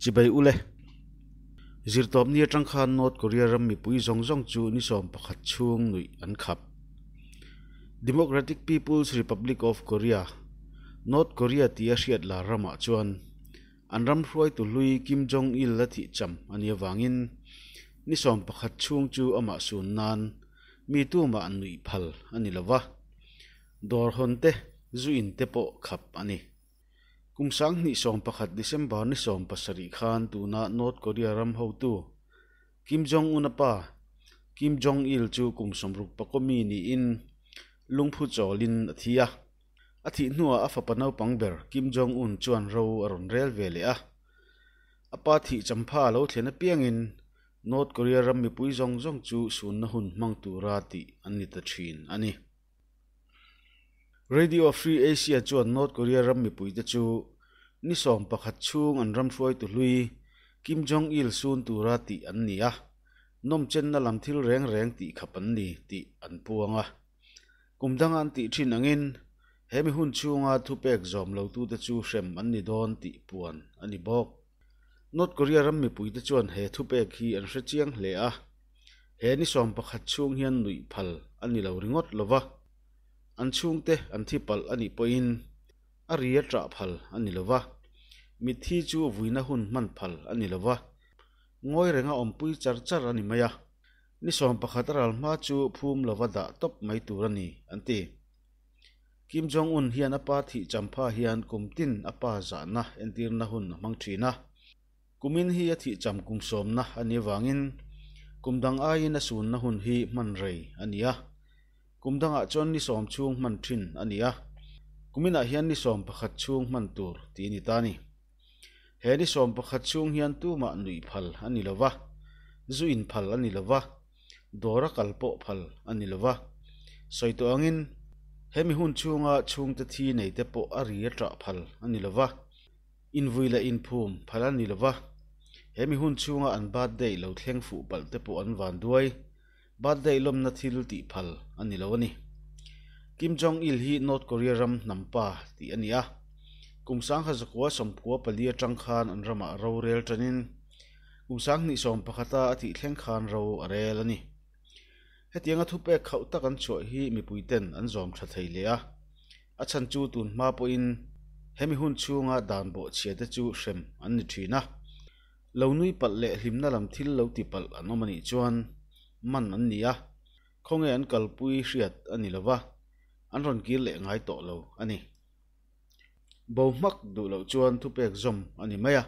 Chibai ule. Zirtawpni atang khan North Korea ram mipui zawng zawng chu ni 11 chhung nuih an khap. Democratic People's Republic of Korea, North Korea tia hriat lar ramah chuan an ram hruaitu hlui Kim Jong Il a thih cham a nih avangin ni 11 chhung chu amah sun nan mi tumah an nuih phal a ni lo va, dawr hawn te, zu in te pawh khap a ni. Kum 2011 December ni 17 khan tuna North Korea ram hotu Kim Jong Un a pa Kim Jong Il chu kum 60 pakaw mi niin lungphu chawlin a thi a. A thih hnuah a fapa naupang ber Kim Jong Un chuan ro a rawn rel ve leh a. A pa thih champha a lo thlen apiangin North Korea ram mipui zawng zawng chu sunna hun hmang tura tih an ni ta thin a ni. Radio Free Asia chuan North Korea ram mipuite chu ni 11 chhung an ram hruaitu hlui Kim Jong Il sun tura tih an ni a, nawmchenna lam thil reng reng tih khap an ni tih an puang a. Kum danga an tih thin angin he mi hun chhunga thupek zawm lotute chu hrem an ni dawn tih puan a ni bawk. North Korea ram mipuite chuan he thupek hi an hre chiang hle a, he ni 11 chhung hian nuih phal a ni lo ringawt lova, an chhungte an thi palh a nih pawhin a ri a ṭah phal a ni lova, mitthi chu vuina hun hman phal a ni lova, ngawi renga awmpui char char a ni mai a, ni 11 a ral hma chu phum lova dah tawp mai tur a ni, an ti. Kim Jong Un hian a pa thih champha hian kum tin a pa zahna entirna hun a hmang thin a. Kumin hi a thih cham kum sawmna a nih avangin kum dang aiin a sunna hun hi hman rei a ni a. Kum dangah chuan ni 10 chhung hman thin a ni a. Kuminah hian ni 11 chhung hman tur tih a ni ta a ni. He ni 11 chhung hian tumah nuih phal a ni lova, zu in phal a ni lova, dawr a kal pawh phal a ni lova. Sawi tawh angin he mi hun chhunga chhungte thi nei te pawh a ri a ṭah phal a ni lova, invui leh inphum phal a ni lova. He mi hun chhunga an birthday lo thleng fuh palh te pawh an van duai, birthday lawmna thil tih phal a ni lo a ni. Kim Jong Il hi North Korea ram hnam pa tih a ni a. Kum 1994 atang khan an ramah ro rel ṭanin kum 2011 a thih thleng khan ro a rel a ni. Hetianga thupek khauh tak an chhuah hi mipuiten an zawm tha thei leh a. A chhan chu tun hma pawhin hemi hun chhunga dan bawh chhia te chu hrem an ni thin a. Lo nui palh leh hlimna lam thil lo ti palh an awm a nih chuan man an ni a, khawnge an kalpui hriat a ni lova, an rawn kir leh ngai tawh lo a ni. Bo hmak duh loh chuan thupek zawm a ni mai a.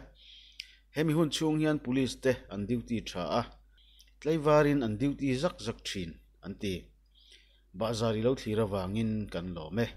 Hemi hun chhung hian police te an duty tha a, tlaivarin an duty zak zak thin an ti. Bahzar i lo thlir avangin kan lawm e.